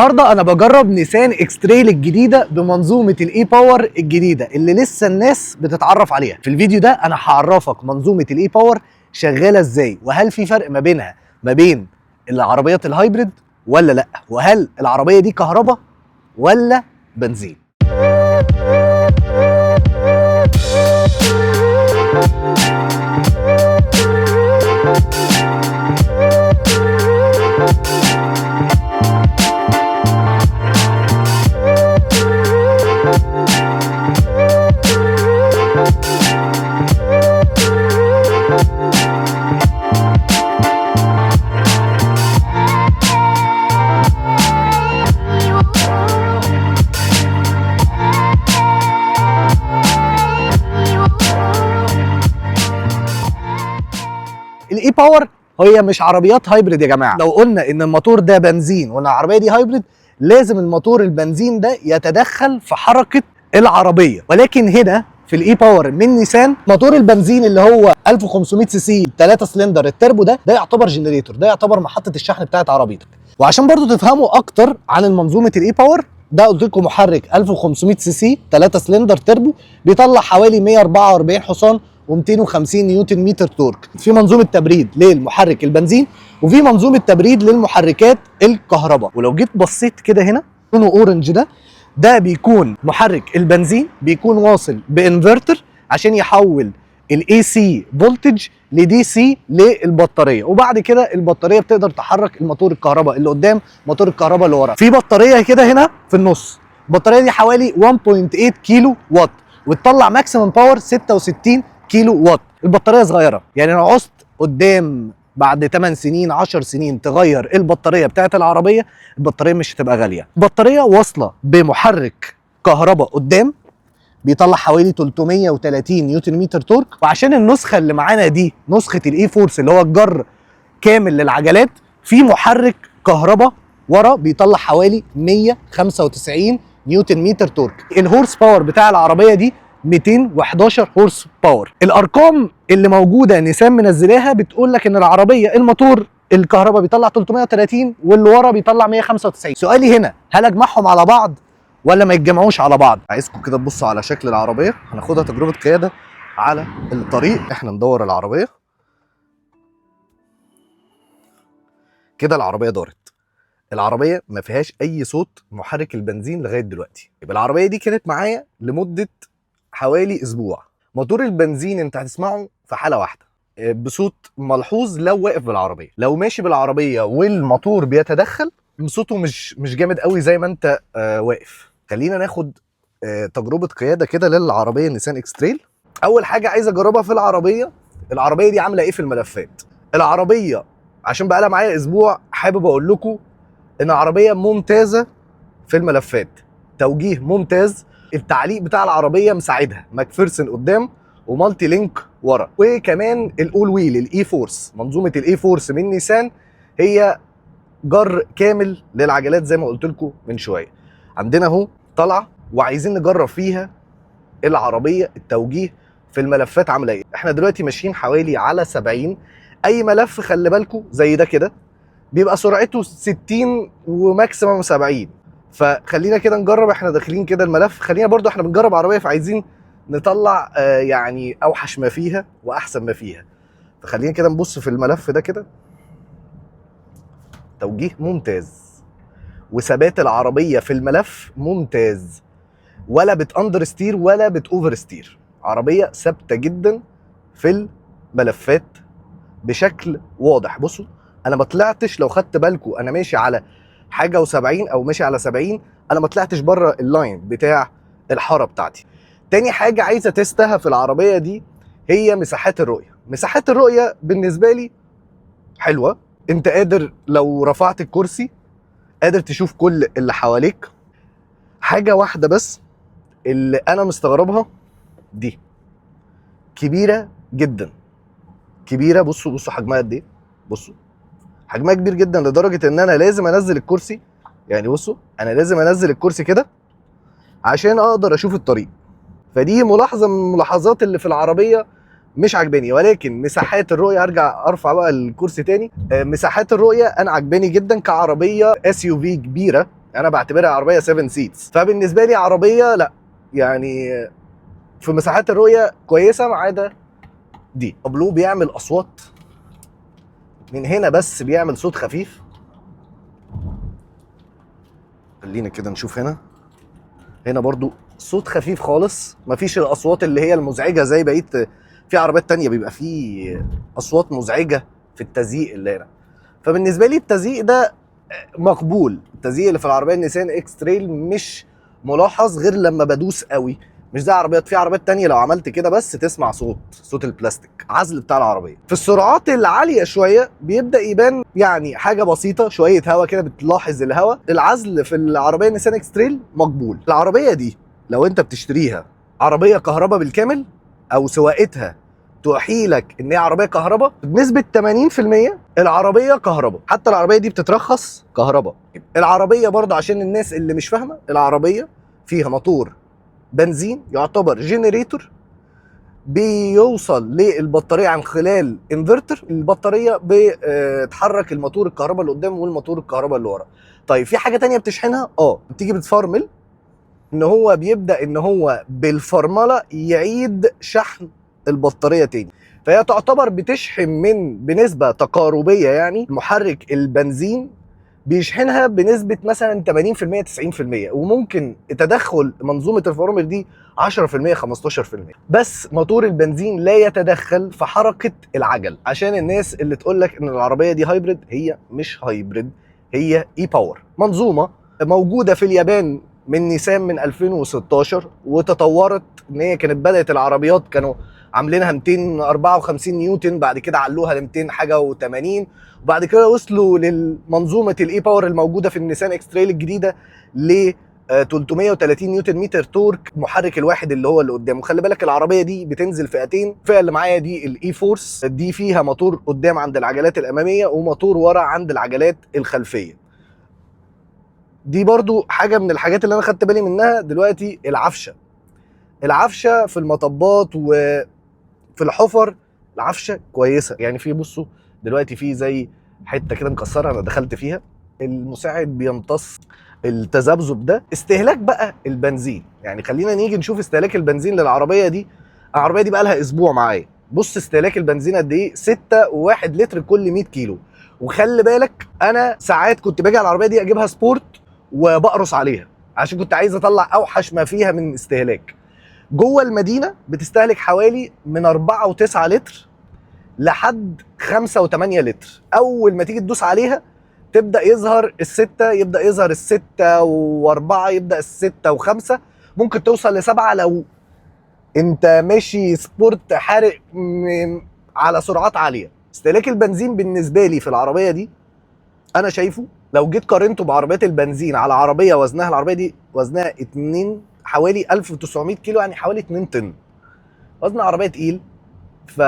النهارده انا بجرب نيسان اكستريل الجديدة بمنظومة ال e-Power الجديدة اللي لسه الناس بتتعرف عليها. في الفيديو ده انا هعرفك منظومة ال e-Power شغالة ازاي، وهل في فرق ما بينها ما بين العربيات ال hybrid ولا لا، وهل العربية دي كهرباء ولا بنزين. ال e-Power هي مش عربيات hybrid يا جماعة. لو قلنا ان الموتور ده بنزين وان العربية دي hybrid، لازم الموتور البنزين ده يتدخل في حركة العربية، ولكن هنا في ال e-Power من نيسان موتور البنزين اللي هو 1500 سي سي 3 سلندر التربو ده يعتبر generator، ده يعتبر محطة الشحن بتاعت عربيتك. وعشان برضو تفهموا اكتر عن المنظومة ال e-Power ده، قلت لكم محرك 1500 سي سي 3 سلندر تربو بيطلع حوالي 144 حصان و250 نيوتن متر torque. في منظومة تبريد للمحرك البنزين وفي منظومة تبريد للمحركات الكهرباء. ولو جيت بصيت كده هنا لونه orange، ده بيكون محرك البنزين، بيكون واصل بانفرتر عشان يحول ال AC voltage ل DC للبطاريه، وبعد كده البطارية بتقدر تحرك الموتور الكهرباء اللي قدام، موتور الكهرباء اللي ورا. في بطارية كده هنا في النص، البطارية دي حوالي 1.8 كيلو وات وتطلع maximum power 66 كيلو وات. البطارية صغيرة، يعني لو عوزت قدام بعد 8 سنين 10 سنين تغير البطارية بتاعت العربية، البطارية مش هتبقى غالية. البطارية واصله بمحرك كهرباء قدام بيطلع حوالي 330 نيوتن متر torque. وعشان النسخة اللي معانا دي نسخه ال e-4ORCE اللي هو الجر كامل للعجلات، في محرك كهرباء ورا بيطلع حوالي 195 نيوتن متر torque. ال horse power بتاع العربية دي 211 horse power. الارقام اللي موجودة نيسان منزلاها بتقول لك ان العربية الموتور الكهرباء بيطلع 330 واللي ورا بيطلع 195. سؤالي هنا، هل اجمعهم على بعض ولا ما يتجمعوش على بعض؟ عايزكم كده تبصوا على شكل العربية، هناخدها تجربه قيادة على الطريق. احنا ندور العربية كده، العربية دارت. العربية ما فيهاش اي صوت محرك البنزين لغاية دلوقتي. يبقى العربية دي كانت معايا لمدة حوالي اسبوع. موتور البنزين انت هتسمعه في حاله واحدة بصوت ملحوظ لو واقف بالعربية. لو ماشي بالعربية والموتور بيتدخل صوته مش جامد قوي زي ما انت واقف. خلينا ناخد تجربه قيادة كده للعربية نيسان اكستريل. اول حاجة عايز اجربها في العربية، العربية دي عامله ايه في الملفات. العربية عشان بقى لها معايا اسبوع حابب اقول لكم ان عربية ممتازة في الملفات، توجيه ممتاز، التعليق بتاع العربية مساعدها، ماكفيرسون قدام و multi-link ورا، وكمان ال all wheel ال e-4ORCE. منظومة ال e-4ORCE من نيسان هي جر كامل للعجلات زي ما قلت لكم من شوية. عندنا اهو طالعه وعايزين نجرب فيها العربية التوجيه في الملفات عامله ايه. احنا دلوقتي ماشيين حوالي على 70. اي ملف خلي بالكم زي ده كده بيبقى سرعته 60 و maximum 70. فخلينا كده نجرب، احنا داخلين كده الملف. خلينا برضو احنا بنجرب عربية فعايزين نطلع يعني اوحش ما فيها واحسن ما فيها. فخلينا كده نبص في الملف ده كده. توجيه ممتاز وثبات العربية في الملف ممتاز، ولا بت understeer ولا بت oversteer. عربية ثابتة جدا في الملفات بشكل واضح. بصوا انا ما طلعتش، لو خدت بالكم انا ماشي على حاجة و70 او ماشي على 70، انا ما طلعتش بره ال line بتاع الحارة بتاعتي. تاني حاجة عايز ا test ها في العربية دي هي مساحات الرؤية. مساحات الرؤية بالنسبة لي حلوة، انت قادر لو رفعت الكرسي قادر تشوف كل اللي حواليك. حاجة واحدة بس اللي انا مستغربها، دي كبيرة جدا، كبيرة. بصوا بصوا حجمها قد ايه، بصوا حجمها كبير جدا لدرجة ان انا لازم انزل الكرسي. يعني بصوا انا لازم انزل الكرسي كده عشان اقدر اشوف الطريق. فدي ملاحظة من الملاحظات اللي في العربية مش عجباني، ولكن مساحات الرؤية، هرجع ارفع بقى الكرسي تاني، مساحات الرؤية انا عجباني جدا كعربيه SUV كبيرة. انا بعتبرها عربية 7 seats. فبالنسبه لي عربية لا يعني في مساحات الرؤية كويسة ما عدا دي. تابلو بيعمل اصوات من هنا، بس بيعمل صوت خفيف. خلينا كده نشوف هنا. هنا برضو صوت خفيف خالص، مفيش الاصوات اللي هي المزعجة زي بقية في عربيات تانية بيبقى فيه اصوات مزعجة في التزييق اللي هنا. فبالنسبه لي التزييق ده مقبول. التزييق اللي في العربية النيسان اكس تريل مش ملاحظ غير لما بدوس قوي، مش زي عربيات، في عربيات تانية لو عملت كده بس تسمع صوت البلاستيك. عزل بتاع العربية في السرعات العالية شوية بيبدا يبان، يعني حاجة بسيطة، شوية هواء كده بتلاحظ الهواء. العزل في العربية نيسان اكس تريل مقبول. العربية دي لو انت بتشتريها عربية كهرباء بالكامل او سواقتها توحيلك ان هي عربية كهرباء بنسبة 80%، العربية كهرباء. حتى العربية دي بتترخص كهرباء. العربية برضه عشان الناس اللي مش فاهمه، العربية فيها موتور بنزين يعتبر generator بيوصل للبطاريه عن خلال انفرتر. البطارية بتحرك الموتور الكهرباء اللي قدام والموتور الكهرباء اللي ورا. طيب في حاجة تانية بتشحنها، بتيجي بتفرمل، ان هو بيبدا ان هو بالفرمله يعيد شحن البطارية تاني. فهي تعتبر بتشحن من بنسبة تقاربيه، يعني محرك البنزين بيشحنها بنسبة مثلا 80% 90%، وممكن تدخل منظومة الفرامل دي 10% 15%. بس موتور البنزين لا يتدخل في حركة العجل. عشان الناس اللي تقول لك ان العربية دي hybrid، هي مش hybrid، هي e-Power. منظومة موجودة في اليابان من نيسان من 2016، وتطورت ان هي كانت بدات العربيات كانوا عاملينها 254 نيوتن، بعد كده علوها ل 200 حاجة و80، وبعد كده وصلوا للمنظومة ال e-Power الموجودة في النيسان اكس تريل الجديدة ل 330 نيوتن متر torque محرك الواحد اللي هو اللي قدام. وخلي بالك العربية دي بتنزل فئتين، الفئة اللي معايا دي ال e-4ORCE، دي فيها موتور قدام عند العجلات الامامية وموتور ورا عند العجلات الخلفية. دي برضو حاجة من الحاجات اللي انا خدت بالي منها دلوقتي، العفشه. العفشه في المطبات وفي الحفر العفشه كويسة. يعني في بصوا دلوقتي في زي حتة كده مكسرة انا دخلت فيها، المساعد بيمتص التذبذب ده. استهلاك بقى البنزين، يعني خلينا نيجي نشوف استهلاك البنزين للعربية دي. العربية دي بقى لها اسبوع معايا، بص استهلاك البنزين قد ايه، 6.1 لتر كل 100 كيلو. وخلي بالك انا ساعات كنت باجي على العربية دي اجيبها sport وبقرص عليها عشان كنت عايز اطلع اوحش ما فيها من استهلاك. جوه المدينة بتستهلك حوالي من 4.9 لتر لحد 5.8 لتر. اول ما تيجي تدوس عليها تبدا يظهر الستة، يبدا يظهر 6.4، يبدا 6.5، ممكن توصل ل7 لو انت ماشي sport حارق على سرعات عالية. استهلاك البنزين بالنسبة لي في العربية دي انا شايفه لو جيت قارنته بعربيات البنزين على عربية وزنها، العربية دي وزنها 2 حوالي 1900 كيلو، يعني حوالي 2 طن، وزن عربية تقيل. ف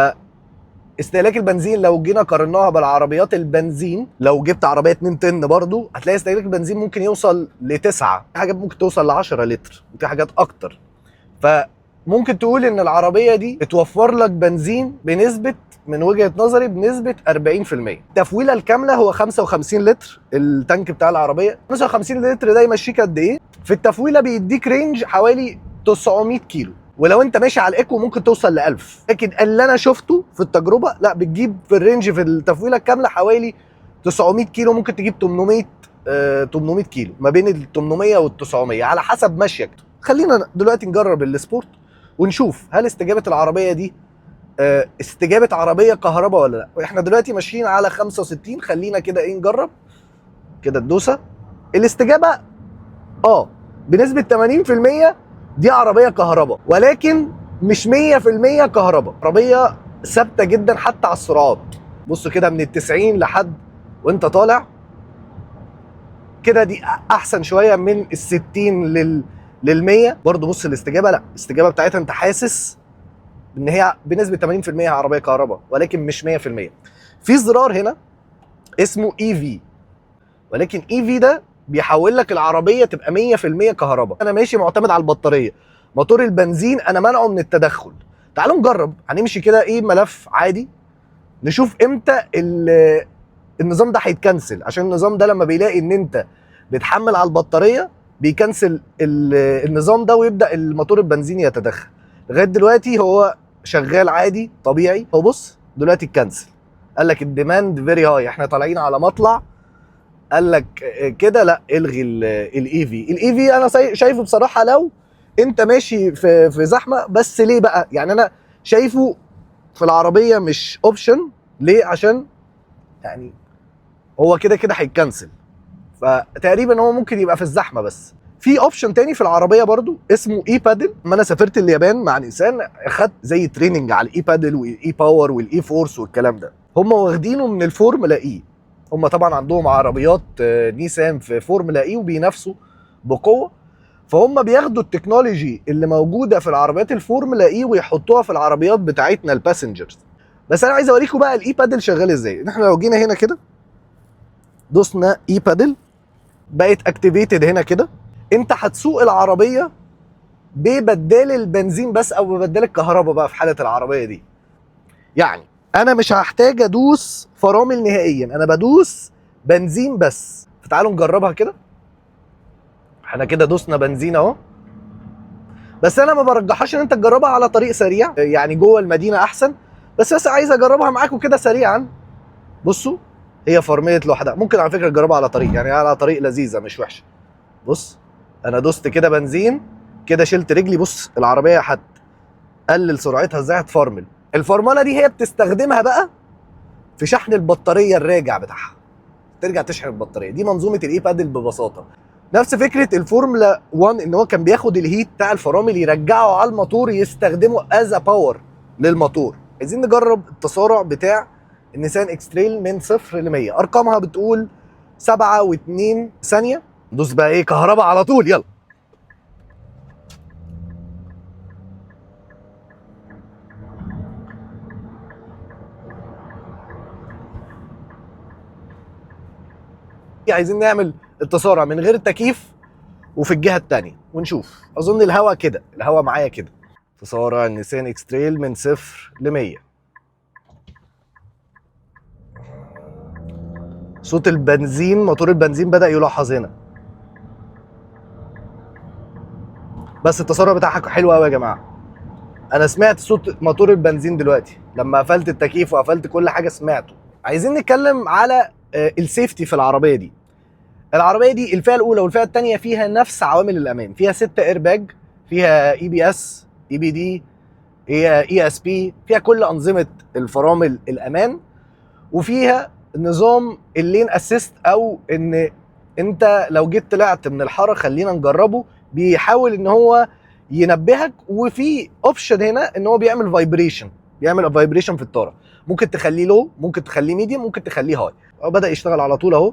استهلاك البنزين لو جينا قارناها بالعربيات البنزين، لو جبت عربية 2 طن برضو هتلاقي استهلاك البنزين ممكن يوصل ل9، حاجات ممكن توصل ل10 لتر، وفي حاجات اكتر. فممكن تقول ان العربية دي بتوفر لك بنزين بنسبة، من وجهه نظري، بنسبة 40%. التفويله الكاملة هو 55 لتر التانك بتاع العربية، 55 لتر ده يمشيك قد ايه؟ في التفويله بيديك range حوالي 900 كيلو، ولو انت ماشي على ال eco ممكن توصل ل 1000. لكن اللي انا شفته في التجربة لا، بتجيب في ال range في التفويله الكاملة حوالي 900 كيلو، ممكن تجيب 800 كيلو، ما بين ال 800 وال 900 على حسب مشيك. خلينا دلوقتي نجرب ال sport ونشوف هل استجابة العربية دي استجابة عربية كهرباء ولا لا. احنا دلوقتي ماشيين على 65، خلينا كده ايه نجرب كده الدوسه. الاستجابة بنسبة 80% دي عربية كهرباء، ولكن مش 100% كهرباء. عربية ثابتة جدا حتى على السرعات. بصوا كده من ال90 لحد وانت طالع كده، دي احسن شوية من ال60 لل100. برضه بص الاستجابة، لا الاستجابة بتاعتها انت حاسس ان هي بنسبة 80% عربية كهرباء، ولكن مش 100%. في زرار هنا اسمه EV، ولكن EV ده بيحول لك العربية تبقى 100% كهرباء. انا ماشي معتمد على البطارية، موتور البنزين انا منعه من التدخل. تعالوا نجرب، هنمشي كده ايه ملف عادي، نشوف امتى النظام ده هيتكنسل، عشان النظام ده لما بيلاقي ان انت بتحمل على البطارية بيكنسل النظام ده ويبدا الموتور البنزين يتدخل. لغاية دلوقتي هو شغال عادي طبيعي. هو بص دلوقتي اتكنسل، قال لك ال demand very high، احنا طالعين على مطلع، قال لك كده لا الغي ال EV. ال EV انا شايفه بصراحة لو انت ماشي في زحمة بس. ليه بقى؟ يعني انا شايفه في العربية مش option. ليه؟ عشان يعني هو كده كده هيتكنسل، فتقريبا هو ممكن يبقى في الزحمة بس. في option تاني في العربية برضو اسمه e-Paddle. لما انا سافرت اليابان مع نيسان اخدت زي training على ال e-Paddle وال e-Power وال e-4ORCE والكلام ده. هم واخدينه من ال Formula E. هم طبعا عندهم عربيات نيسان في Formula E وبينافسوا بقوة، فهم بياخدوا ال technology اللي موجودة في العربيات ال Formula E ويحطوها في العربيات بتاعتنا ال passengers. بس انا عايز اوريكم بقى ال e-Paddle شغال ازاي. احنا لو جينا هنا كده دوسنا e-Paddle بقت activated هنا كده. انت هتسوق العربية ببدال البنزين بس او ببدال الكهرباء بقى في حاله العربية دي. يعني انا مش هحتاج ادوس فرامل نهائيا، انا بدوس بنزين بس. فتعالوا نجربها كده. احنا كده دوسنا بنزين اهو، بس انا ما برجحهاش ان انت تجربها على طريق سريع، يعني جوه المدينة احسن. بس عايز اجربها معاكم كده سريعا. بصوا هي فرملت لوحدها. ممكن على فكرة تجربها على طريق، يعني على طريق لذيذة مش وحشة. بص انا دوست كده بنزين كده، شلت رجلي، بص العربية هتقلل سرعتها ازاي، هتفرمل. الفرمله دي هي بتستخدمها بقى في شحن البطارية الراجع بتاعها، ترجع تشحن البطارية. دي منظومة ال e-Paddle ببساطة. نفس فكرة الفورمولا 1 ان هو كان بياخد ال heat بتاع الفرامل يرجعه على الموتور يستخدمه as power للموتور. عايزين نجرب التسارع بتاع النيسان اكس تريل من 0 ل 100. ارقامها بتقول 7 و2 ثانية. دوس بقى ايه كهرباء على طول، يلا. عايزين نعمل التسارع من غير التكييف وفي الجهة الثانية ونشوف. اظن الهواء كده، الهواء معايا كده. تسارع النيسان اكس تريل من 0 ل 100. صوت البنزين، موتور البنزين بدأ يلاحظ هنا، بس التسارع بتاعها حلو قوي يا جماعة. انا سمعت صوت موتور البنزين دلوقتي لما قفلت التكييف وقفلت كل حاجة سمعته. عايزين نتكلم على ال safety في العربية دي. العربية دي الفئة الاولى والفئة الثانية فيها نفس عوامل الامان، فيها 6 ايرباج، فيها اي بي اس، اي بي دي، اي اس بي، فيها كل انظمة الفرامل الامان، وفيها نظام ال lane assist، او ان انت لو جيت طلعت من الحارة خلينا نجربه، بيحاول ان هو ينبهك. وفي option هنا ان هو بيعمل vibration، بيعمل vibration في الطاره، ممكن تخليه low، ممكن تخليه medium، ممكن تخليه high. بدا يشتغل على طول اهو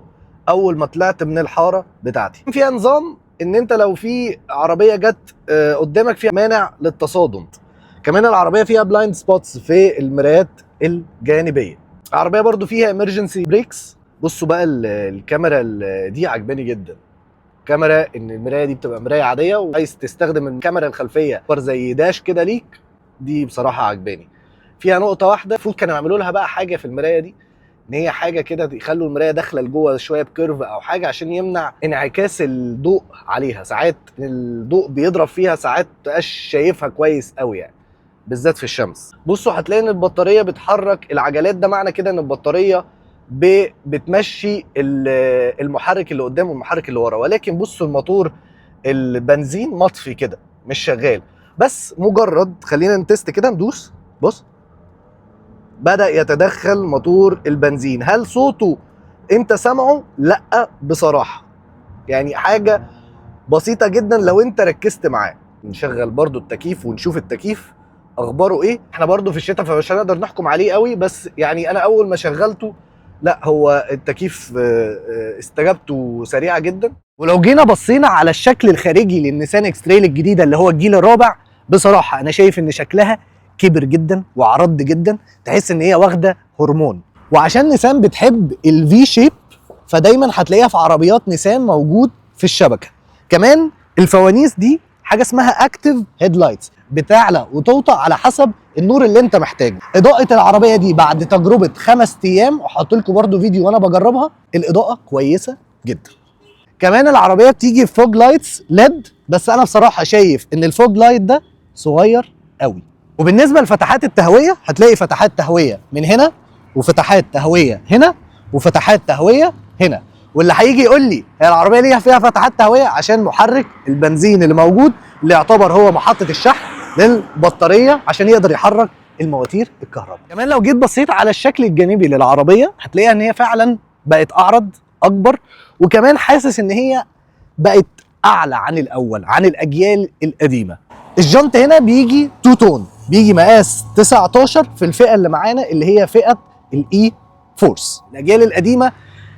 اول ما طلعت من الحارة بتاعتي. فيها نظام ان انت لو في عربية جت قدامك فيها مانع للتصادم. كمان العربية فيها blind spots في المرايات الجانبية. العربية برضو فيها emergency brakes. بصوا بقى الكاميرا دي عجباني جدا. كاميرا ان المراية دي بتبقى مراية عادية وعايز تستخدم الكاميرا الخلفية زي dash كده ليك، دي بصراحة عجباني. فيها نقطة واحدة المفروض كانوا يعملوا لها بقى حاجة في المراية دي، ان هي حاجة كده يخلوا المراية داخله لجوه شوية ب curve او حاجة عشان يمنع انعكاس الضوء عليها. ساعات الضوء بيضرب فيها، ساعات متبقاش شايفها كويس قوي يعني، بالذات في الشمس. بصوا هتلاقي ان البطارية بتحرك العجلات، ده معنى كده ان البطارية بتمشي المحرك اللي قدام والمحرك اللي ورا. ولكن بصوا الموتور البنزين مطفي كده مش شغال، بس مجرد خلينا ن test كده، ندوس، بص بدأ يتدخل موتور البنزين. هل صوته انت سامعه؟ لا بصراحة، يعني حاجة بسيطة جدا لو انت ركزت معاه. نشغل برضو التكييف ونشوف التكييف اخباره ايه. احنا برضو في الشتاء فمش هنقدر نحكم عليه قوي، بس يعني انا اول ما شغلته لا هو التكييف استجابته سريعة جدا. ولو جينا بصينا على الشكل الخارجي للنيسان اكس تريل الجديدة اللي هو الجيل الرابع، بصراحة انا شايف ان شكلها كبر جدا وعرض جدا، تحس ان هي واخده هرمون. وعشان نيسان بتحب ال V shape فدايما هتلاقيها في عربيات نيسان موجود في الشبكة. كمان الفوانيس دي حاجة اسمها active headlights، بتعلى وتوطى على حسب النور اللي انت محتاجه. اضاءه العربية دي بعد تجربه 5 ايام، وحاطط لكم برده فيديو وانا بجربها، الاضاءة كويسة جدا. كمان العربية بتيجي fog lights LED، بس انا بصراحة شايف ان ال fog light ده صغير قوي. وبالنسبة لفتحات التهويه، هتلاقي فتحات تهوية من هنا، وفتحات تهوية هنا، وفتحات تهوية هنا. واللي هيجي يقول لي هي العربية ليها فيها فتحات تهويه؟ عشان محرك البنزين اللي موجود، اللي يعتبر هو محطة الشحن للبطاريه، عشان يقدر يحرك المواتير الكهرباء. كمان لو جيت بصيت على الشكل الجانبي للعربيه، هتلاقيها ان هي فعلا بقت اعرض، اكبر، وكمان حاسس ان هي بقت اعلى عن الاول، عن الاجيال القديمه. الجنط هنا بيجي two tone، بيجي مقاس 19 في الفئة اللي معانا اللي هي فئة ال e-4ORCE. الاجيال القديمة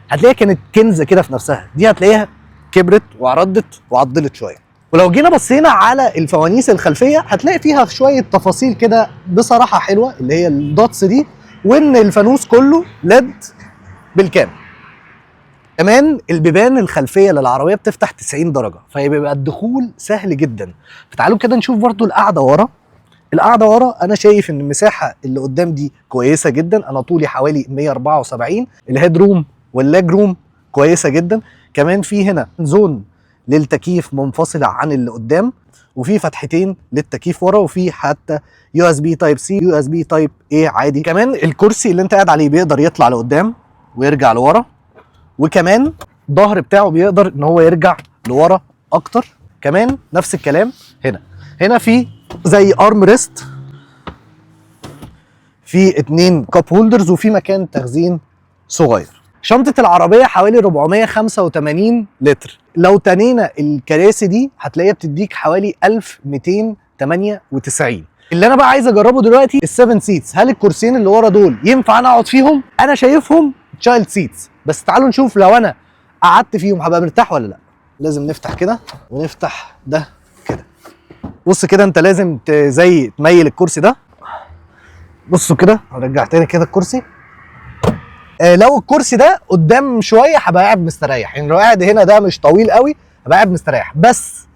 هتلاقيها كانت كنزه كده في نفسها، دي هتلاقيها كبرت وعرضت وعضلت شويه. ولو جينا بصينا على الفوانيس الخلفيه، هتلاقي فيها شوية تفاصيل كده بصراحة حلوه، اللي هي ال dots دي، وان الفانوس كله LED بالكامل. كمان البيبان الخلفية للعربية بتفتح 90 درجه، فيبقى الدخول سهل جدا. فتعالوا كده نشوف برضو القعدة ورا. القعدة ورا انا شايف ان المساحة اللي قدام دي كويسة جدا. انا طولي حوالي 174. ال head room وال leg room كويسة جدا. كمان في هنا zone للتكييف منفصلة عن اللي قدام، وفي فتحتين للتكييف ورا، وفي حتى يو اس بي تايب سي، يو اس بي تايب اي عادي. كمان الكرسي اللي انت قاعد عليه بيقدر يطلع لقدام ويرجع لورا، وكمان الظهر بتاعه بيقدر ان هو يرجع لورا اكتر. كمان نفس الكلام هنا، هنا في زي arm rest، في اتنين cup holders، وفي مكان تخزين صغير. شنطة العربية حوالي 485 لتر. لو تنينا الكراسي دي هتلاقيها بتديك حوالي 1298. اللي انا بقى عايز اجربه دلوقتي ال seven seats، هل الكرسيين اللي ورا دول ينفع انا اقعد فيهم؟ انا شايفهم child seats، بس تعالوا نشوف لو انا قعدت فيهم هبقى مرتاح ولا لا. لازم نفتح كده ونفتح ده كده. بص كده، انت لازم زي تميل الكرسي ده. بصوا كده، هرجع تاني كده الكرسي. لو الكرسي ده قدام شوية هبقى قاعد مستريح، يعني لو قاعد هنا ده مش طويل قوي هبقى قاعد مستريح. بس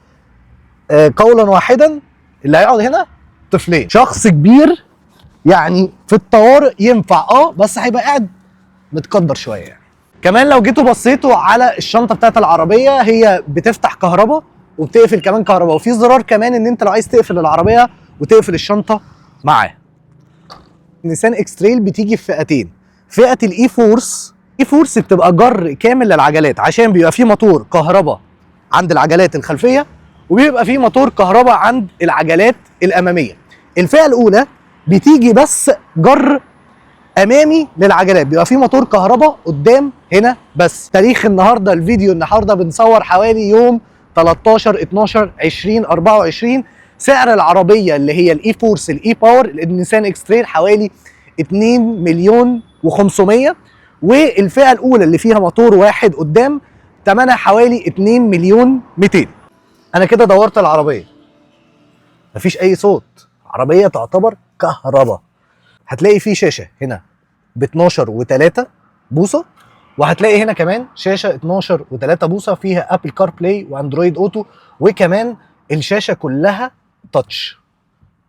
قولا واحدا، اللي هيقعد هنا طفلين، شخص كبير، يعني في الطوارئ ينفع بس هيبقى قاعد متقدر شوية يعني. كمان لو جيتوا بصيتوا على الشنطة بتاعت العربيه، هي بتفتح كهرباء وبتقفل كمان كهرباء، وفي زرار كمان ان انت لو عايز تقفل العربية وتقفل الشنطة معاه. نيسان اكس تريل بتيجي في فئتين، فئة ال e-4ORCE. e-4ORCE بتبقى جر كامل للعجلات، عشان بيبقى فيه موتور كهرباء عند العجلات الخلفيه، وبيبقى فيه موتور كهرباء عند العجلات الاماميه. الفئة الاولى بتيجي بس جر امامي للعجلات، بيبقى فيه موتور كهرباء قدام هنا بس. تاريخ النهارده، الفيديو النهارده بنصور حوالي يوم 13 12 2024. سعر العربية اللي هي ال e-4ORCE ال e-Power النيسان اكس تريل حوالي 2 مليون و500، والفئة الاولى اللي فيها موتور واحد قدام ثمنها حوالي 2 مليون 200. انا كده دورت العربيه، مفيش اي صوت، عربية تعتبر كهرباء. هتلاقي في شاشة هنا ب 12 و3 بوصه، وهتلاقي هنا كمان شاشة 12 و3 بوصه فيها Apple CarPlay و Android Auto، وكمان الشاشة كلها touch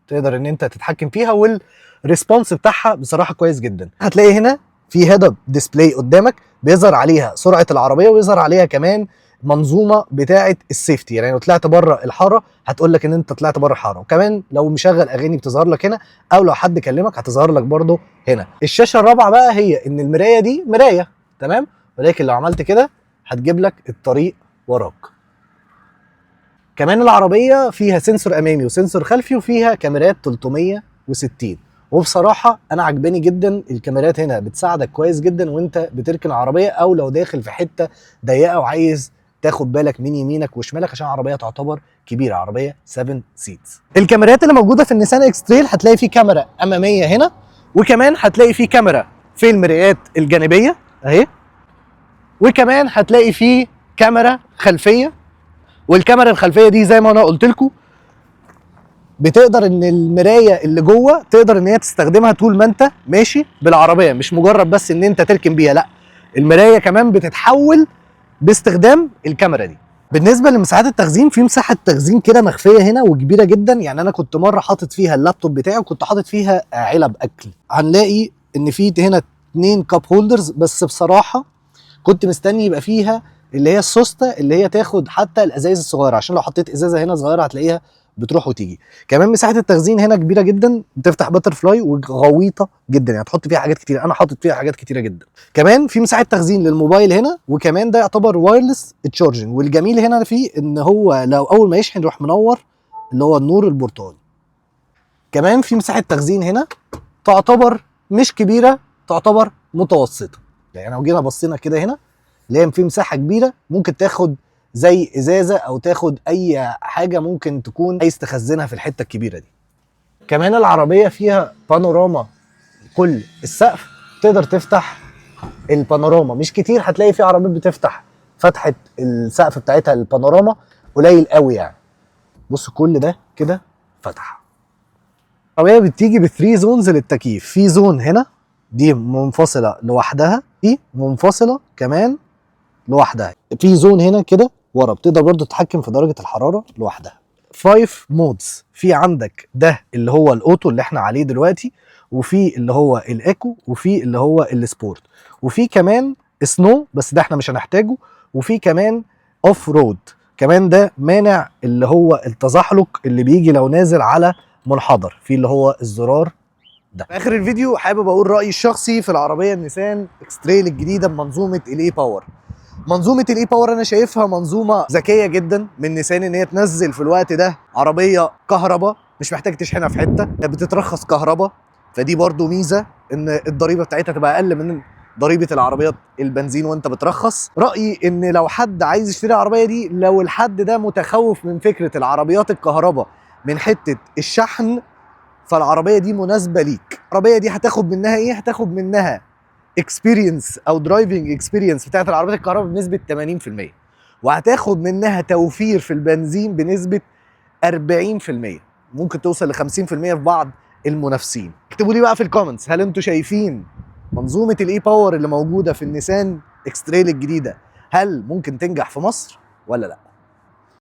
تقدر ان انت تتحكم فيها، وال response بتاعها بصراحة كويس جدا. هتلاقي هنا في head up display قدامك بيظهر عليها سرعة العربيه، ويظهر عليها كمان منظومة بتاعه ال safety، يعني لو طلعت بره الحارة هتقول لك ان انت طلعت بره الحاره، وكمان لو مشغل اغاني بتظهر لك هنا، او لو حد كلمك هتظهر لك برده هنا. الشاشة الرابعة بقى هي ان المراية دي مراية تمام، ولكن لو عملت كده هتجيب لك الطريق وراك. كمان العربية فيها sensor امامي و sensor خلفي، وفيها كاميرات 360. وبصراحة انا عجباني جدا الكاميرات هنا، بتساعدك كويس جدا وانت بتركن العربيه، او لو داخل في حتة ضيقه وعايز تاخد بالك من يمينك وشمالك، عشان العربية تعتبر كبيره، عربية 7 seats. الكاميرات اللي موجودة في النيسان اكس تريل هتلاقي في كاميرا امامية هنا، وكمان هتلاقي في كاميرا في المرايات الجانبية اهي، وكمان هتلاقي فيه كاميرا خلفيه. والكاميرا الخلفية دي زي ما انا قلت لكم بتقدر ان المراية اللي جوه تقدر ان هي تستخدمها طول ما انت ماشي بالعربيه، مش مجرد بس ان انت تركن بيها، لا، المراية كمان بتتحول باستخدام الكاميرا دي. بالنسبة لمساحات التخزين، في مساحة تخزين كده مخفية هنا وكبيره جدا، يعني انا كنت مرة حاطط فيها اللابتوب بتاعي وكنت حاطط فيها علب اكل. هنلاقي ان في هنا 2 cup holders، بس بصراحة كنت مستني يبقى فيها اللي هي السوسته اللي هي تاخد حتى الازايز الصغيره، عشان لو حطيت ازازة هنا صغيرة هتلاقيها بتروح وتيجي. كمان مساحة التخزين هنا كبيرة جدا، بتفتح butterfly وغويطه جدا، يعني تحط فيها حاجات كتير. انا حاطط فيها حاجات كتيرة جدا. كمان في مساحة تخزين للموبايل هنا، وكمان ده يعتبر wireless charging. والجميل هنا فيه ان هو لو اول ما يشحن يروح منور اللي هو النور البرتقالي. كمان في مساحة تخزين هنا تعتبر مش كبيره، تعتبر متوسطه. يعني لو جينا بصينا كده هنا اللي هي في مساحة كبيرة، ممكن تاخد زي ازازة او تاخد اي حاجة ممكن تكون عايز تخزنها في الحتة الكبيرة دي. كمان العربية فيها بانوراما كل السقف، تقدر تفتح البانوراما. مش كتير هتلاقي في عربيات بتفتح فتحه السقف بتاعتها البانوراما، قليل قوي يعني. بص كل ده كده فتح. العربية بتيجي ب 3 zones للتكييف. في zone هنا دي منفصلة لوحدها، دي منفصلة كمان لوحدها. في zone هنا كده ورا بتقدر برضو تتحكم في درجه الحرارة لوحدها. 5 modes في عندك، ده اللي هو ال auto اللي احنا عليه دلوقتي، وفي اللي هو ال eco، وفي اللي هو ال sport، وفي كمان snow بس ده احنا مش هنحتاجه، وفي كمان off road. كمان ده مانع اللي هو التزحلق اللي بيجي لو نازل على منحدر، في اللي هو الزرار ده. في اخر الفيديو حابب اقول رايي الشخصي في العربية النيسان اكستريل الجديدة بمنظومة ال e-Power. منظومة ال e-Power انا شايفها منظومة ذكية جدا من نيسان، ان هي تنزل في الوقت ده عربية كهرباء مش محتاج تشحنها في حته، بتترخص كهرباء، فدي برضو ميزة ان الضريبة بتاعتها تبقى اقل من ضريبة العربيات البنزين وانت بترخص. رايي ان لو حد عايز يشتري العربية دي، لو الحد ده متخوف من فكرة العربيات الكهرباء من حتة الشحن، فالعربيه دي مناسبة ليك. العربية دي هتاخد منها ايه؟ هتاخد منها experience او driving experience بتاعت العربيات الكهرباء بنسبة 80%، وهتاخد منها توفير في البنزين بنسبة 40%، ممكن توصل ل 50% في بعض المنافسين. اكتبوا لي بقى في ال comments، هل انتوا شايفين منظومة ال e-Power اللي موجودة في النيسان اكستريل الجديدة هل ممكن تنجح في مصر ولا لا؟